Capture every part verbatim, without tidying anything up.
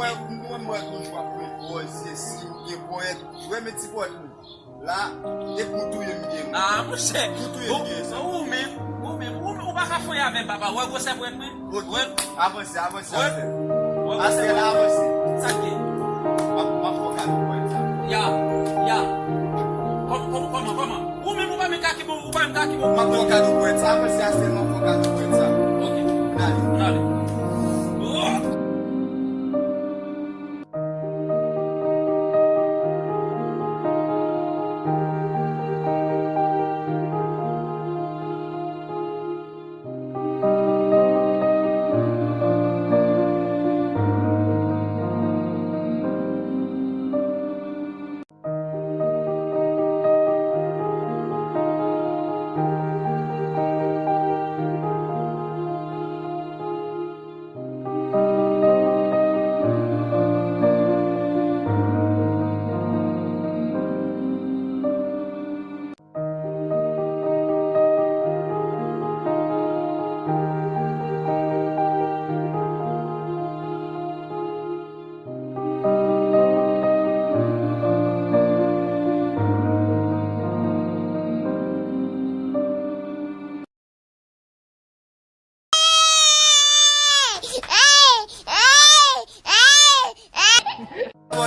Mwen, mwen, mwen toujou ap mwen pòz, se si m gen pòèt. Wè, men ti pòèt mwen. La, e pou touye m gen. Ah, monchè. Pou touye m gen sa. Ou menm, ou menm, ou, ou pa ka fouye avè m, papa. Wè gwosè pòèt mwen. Ok. Wè. Avanse, avanse, avanse. Wè gwosè pòèt mwen. Avanse la, avanse. Sa k gen? M ap, m ap fè w kado pòèt sa. Ya, ya. Kòm-, kòm-, kòman, kòman? Ou menm ou pa menm ka ki bon, ou pa menm ka ki bon. M ap fè w kado pòèt sa, avanse a sèlman m ap fè w kado pòèt sa. Ok. Ann ale. Ann ale. Oh!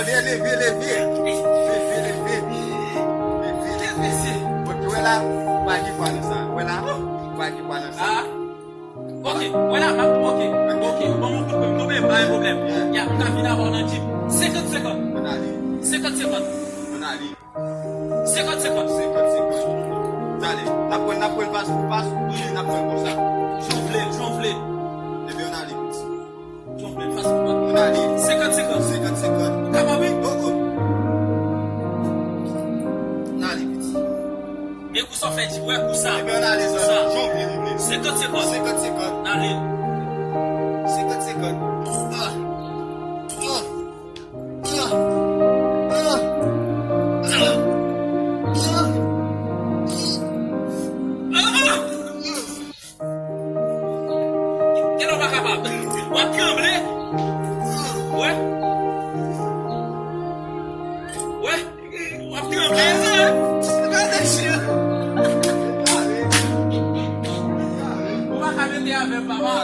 Leve, leve, leve. Leve, leve. Leve, leve. Ok, wè la, pa gen pwa nan sa. Wè la, pa gen pwa nan sa. Ah. Ok, wè la, m ap, ok, ok, ou ban m yon kout men, m tonbe, pa gen pwoblèm. Ya, m ka vin avè w nan djip. Senkant senkant. Ann ale. Senkant senkant. Ann ale. Senkant senkant. Senkant senkant. Ann ale. N ap pran, n ap pran pas pou pas, wi, n ap pran konsa. Jan w vle, jan w vle. Ebyen, ann ale, piti. Jan w vle, fas pou pas. Ann ale. Senkant senkant. Senkant senkant. Ou kapab, wi. Go, go. Ann ale, piti. E kou sa w fè di, wè kou sa. Ebyen, ann ale, zanmi. Jan w vle, vle. Senkant senkant. Senkant senkant. Ann ale. Senkant senkant. Ah. Ah. Ah. Ah. Ah. Ah. Genlè w pa kapab. W ap tranble. Wè. Wè. W ap tranble. Gade chen. Ou pa ka mete avè m, papa.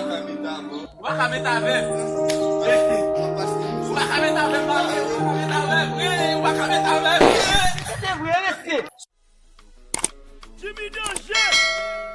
Ou pa ka mete avè m. Ou pa ka mete avè m, papa. Ou pa ka mete avè m. Ou pa ka mete avè m. Ey, ou pa ka mete avè m. Se vre, mesye. Jimmy Danger!